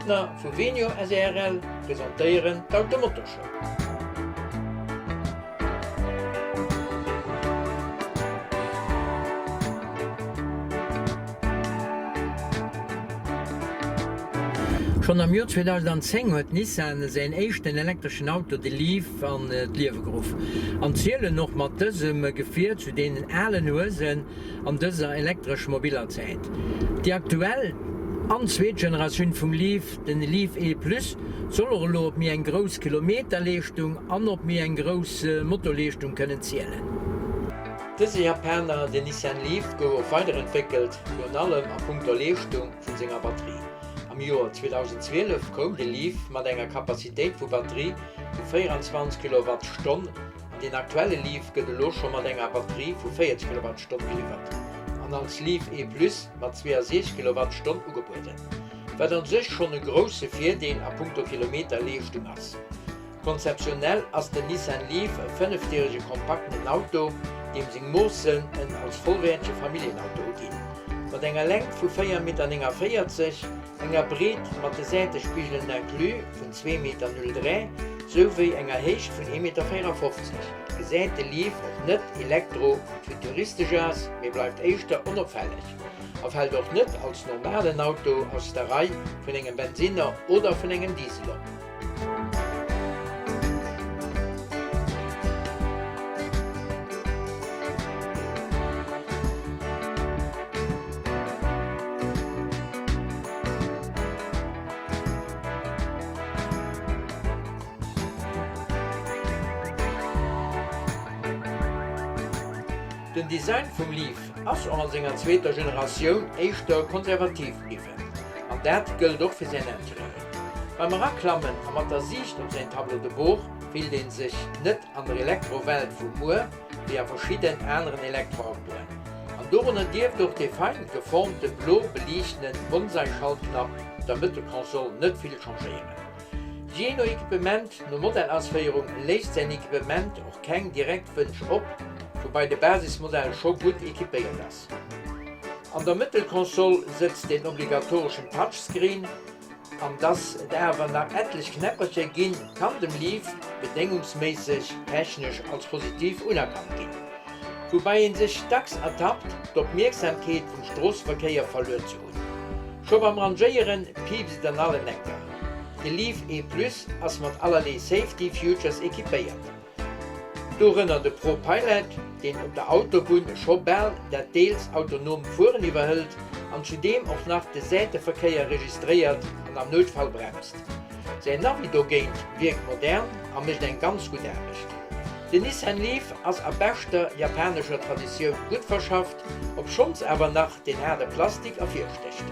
Partner vu Venio SARL presentéieren d'Automotorshow. Schonn am Joer 2010 huet Nissan säin éischten elektreschen Auto, de Leaf, an d'Liewe geruff an zielen och mat dësem Gefier zu deenen alen Huesen an dëser elektresch mobiller Zäit. Déi aktuell an zweet Generatioun vum Leaf, den Leaf E Plus, soll och elo op méi eng grouss Kilometerleeschtung an op méi eng grouss Motorleeschtung kënnen zielen. Dëse Japaner, den Nissan Leaf, gouf och weiderentwéckelt, virun allem a punkto Leeschtung vun senger Batterie. Am Joer 2012 koum de Leaf mat enger Kapazitéit vu Batterie vu 24 Kilowattstonn an deen aktuelle Leaf gëtt elo scho mat enger Batterie vu 40 Kilowattstonn geliwwert an als Leaf E Plus mat 62 Kilowattstonn ugebueden, wat an sech schonn e grousse Virdeel a punkto Kilometerleeschtung ass. Konzeptionell ass den Nissan Leaf e fënnefdierege kompaktenen Auto, deem seng Moossen en als vollwäertege Familljenauto uginn. Mat enger Längt vu 4,49 Meter, enger Breet mat de Säitespigelen inclus vun 2,03 Meter souwéi enger Héicht vun 1,54 Meter gesäit de Leaf och net elektro-futuristesch aus, mee bleift éischter onopfälleg a fält och net als normalen Auto aus der Rei vun engem Bensinner oder vun engem Diesel op. Den Design vum Leaf ass och an senger zweeter Generatioun éischter konservativ bliwwen, an dat gëllt och fir säin Interieur. Beim Eraklammen a mat der Siicht op säin Tableau de bord fillt een sech net an der Elektrowelt vu muer, wéi a verschidden aneren Elektroautoen. An dorunner dierft och dee fein geformte blo beliichtene Bonsai-Schaltknapp op der Mëttelkonsol net vill changéieren. Jee no Equipement, no Modellausféierung léisst säin Equipement och keng direkt Wënsch op, woubäi de Basismodell scho gutt equipéiert ass. An der Mëttelkonsol sëtzt den obligatoreschen Touchscreen. An dass et awer nach etlech Knäppercher ginn, kann dem Leaf bedéngungsméisseg technesch als positiv unerkannt ginn. Woubäi een sech dacks ertappt, d'Opmierksamkeet vum Stroosseverkéier verluer ze hunn. Scho beim Rangéiere piipst et an allen Ecker. De Leaf E Plus ass mat allerlee Safety Futures equipéiert. Dorënner de ProPilot, deen op der Autobunn scho bal dat deels autonom Fueren iwwerhëlt an zudeem och nach de Säiteverkéier registréiert an am Noutfall bremst. Säin Navi dogéint wierkt modern a mécht eng ganz gutt Aarbecht. Den Nissan Leaf ass a beschter japanescher Traditioun gutt verschafft, obschonns awer nach deen haarde Plastik ervirstécht.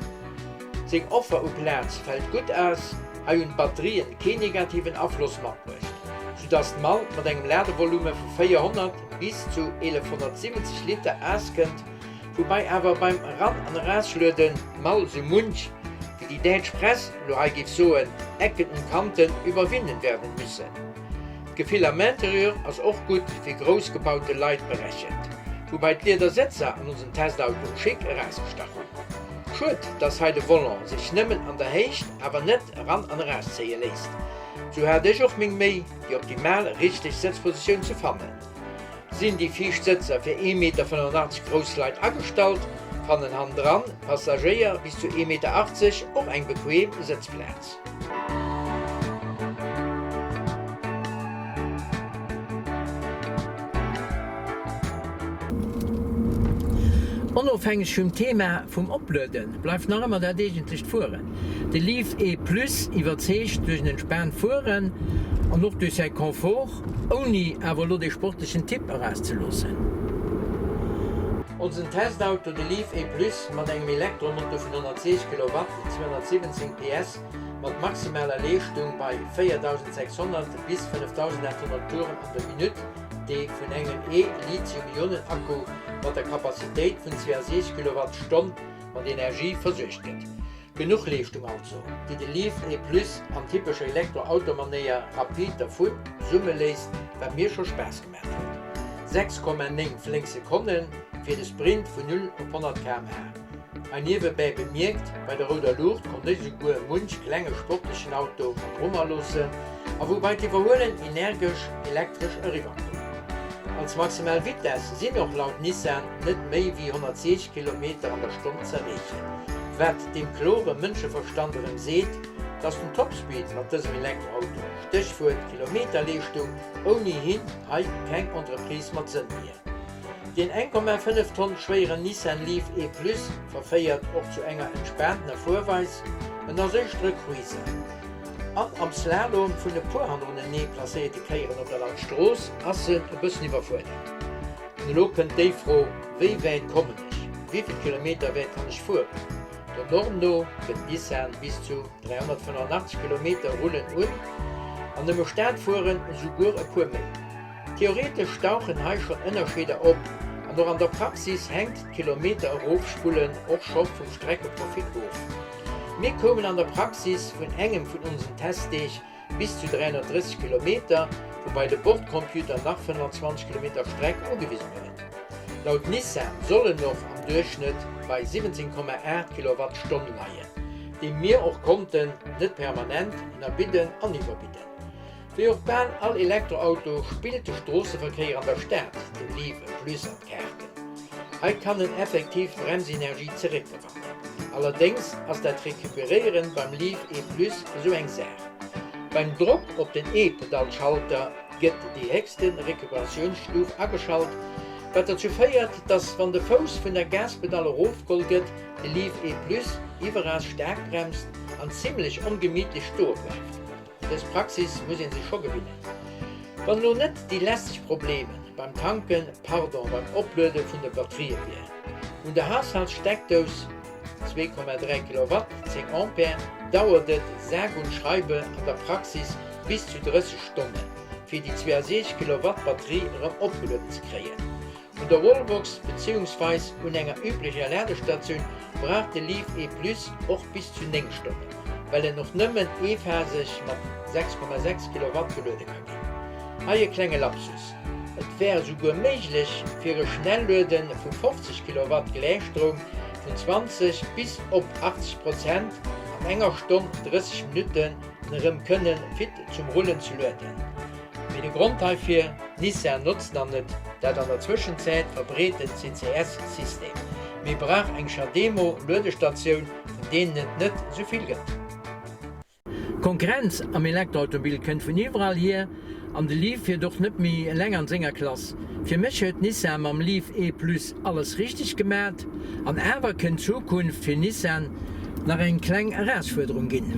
Seng Offer u Plaz fält gutt aus, hei hunn d'Batterien keen negativen Afloss matbruecht, soudass d'Mall mat engem Ladevolume vu 400 bis zu 1170 Liter auskënnt, woubäi awer beim Eran an Erauslueden d'Mall sou munch, wéi déi däitsch Press lo hei géif soen, Ecken und Kanten überwinden werden müssen. D'Gefill am Interieur ass och gutt fir grouss gebaute Leit berechent, woubäi d'Liedersëtzer an onsem Testauto schick erausgestach hunn. Schued, dass hei de Volant sech nëmmen an der Héicht, awer net eran an erauszéie léisst. Sou hat ech och meng Méi, déi optimal richteg Sëtzpositioun ze fannen. Sinn déi viischt Sëtzer fir 1,85 Meter grouss Leit agestallt, fannen hannendran Passagéier bis zu 1,80 Meter och eng bequem Sëtzplaz. Onofhängeg vum Thema vum Oplueden bleift nach ëmmer dat eegentlecht Fueren. De Leaf E Plus iwwerzeegt duerch en entspaant Fueren an och duerch säi Confort, ouni awer elo dee sportlechen Typ erauszeloossen. Onsen Testauto, de Leaf E Plus mat engem Elektromotor vun 106 Kilowatt, 217 PS, mat maximaler Leeschtung bei 4.600 bis 5.800 Touren an der Minutt, dee vun engem E-Lithium-Ionen-Akku mat der Kapazitéit vun 62 Kilowattstonn mat Energie versuergt gëtt. Genuch Leeschtung also, déi de Leaf E Plus an typescher Elektroauto-Manéier rapid dervun summe léisst, wat mir scho Spaass gemaach huet. 6,9 flénk Sekonne fir de Sprint vun 0 op 100 km/h. Hei niewebäi bemierkt, bei der rouder Luucht konnt ech esouguer munch klenge sportlechen Auto mat Rummer loossen, a woubei d'Iwwerhuelen energesch elektresch eriwwer koum. Als maximal Vitess sinn och laut Nissan net méi wéi 160 Kilometer an der Stonn z'erreechen, wat dem klore Mënscheverstand erëm seet, dass den Topspeed mat dësem Elektroauto, Stéchwuert Kilometerleeschtung, ouni hien hei keng Entreprise mat Sënn wier. Deen 1,5 Tonn schwéieren Nissan Leaf E-Plus verféiert och zu enger entspaantener Fuerweis, en ass éischter e Cruiser. An am Slalom vun e puer hannerunenee placéierte Kéieren op der Landstrooss ass en e bëssen iwwerfuerdert. An elo kënnt déi Fro, Wéi wäit kommen ech? Wéi vill Kilometer wäit kann ech fueren? Der Norm no gëtt Nissan bis zu 385 Kilometer rullen un, an nëmme Stad fueren esouguer e puer méi. Theoretesch dauchen hei schonn Ënnerscheeder op, an och an der Praxis hänkt d'Kilometer-Erofspullen och scho vum Streckeprofil of. Mir koumen an der Praxis vun engem vun onsen Testdeeg bis zu 330 Kilometer, woubai de Bordcomputer nach 25 Kilometer Streck ugewisen huet. Laut Nissan soll en och am Duerchschnëtt bei 17,8 Kilowattstonn leien, déi mir och konnten net permanent ënnerbidden an iwwerbidden. Wéi och bal all Elektroauto spillt de Stroosseverkéier an der Stad dem Leaf e Plus an d'Kaarten. Hei kann en effektiv Bremsenergie zeréckgewannen. Allerdéngs ass dat Recuperéieren beim Leaf E Plus esou eng Saach. Beim Drock op den E-Pedalschalter gëtt déi héchste Recuperatiounsstuf ageschalt, wat derzou féiert, dass wann de Fouss vun der Gaspedall erofgeholl gëtt, de Leaf E Plus iwweraus staark bremst an zimmlech ongemittlech stoe bleift. Un dës Praxis muss een sech scho gewinnen. Wann elo net déi lästeg Problemen beim Tanken, pardon, beim Opluede vun de Batterië wier. Un der Haushaltssteckdous, 2,3 Kilowatt, 10 Ampère, dauert et sage und schreibe an der Praxis bis zu 30 Stonnen, fir déi 62 Kilowatt Batterie erëm opgelueden ze kréien. Un der Wallbox beziehungsweis un enger üblecher Ladestatioun brauch de Leaf E Plus och bis zu 9 Stonnen, well en och nëmmen eephaseg mat 6,6 Kilowatt geluede ka ginn. Hei e klenge Lapsus, Et wär esouguer méiglech fir e Schnelluede vu 50 Kilowatt Gläichstroum vun 20 bis op 80 Prozent an enger Stonn 30 Minutten erëm kënne fit zum Rullen ze lueden. Mee de Grond heifir, Nissan notzt nach net dat an der Zwëschenzäit verbreeten CCS-System, mee brauch eng CHAdeMo-Luedestatioun, vun deenen et net sou vill gëtt. D'Konkurrenz am Elektroautomobil kënnt vun iwwerall hier an de Leaf fiert och net méi eleng an senger Klass. Fir mech huet Nissan mam Leaf E-Plus alles richteg gemat an awer kënnt d'Zukunft fir Nissan nach eng kleng Erausfuerderung ginn.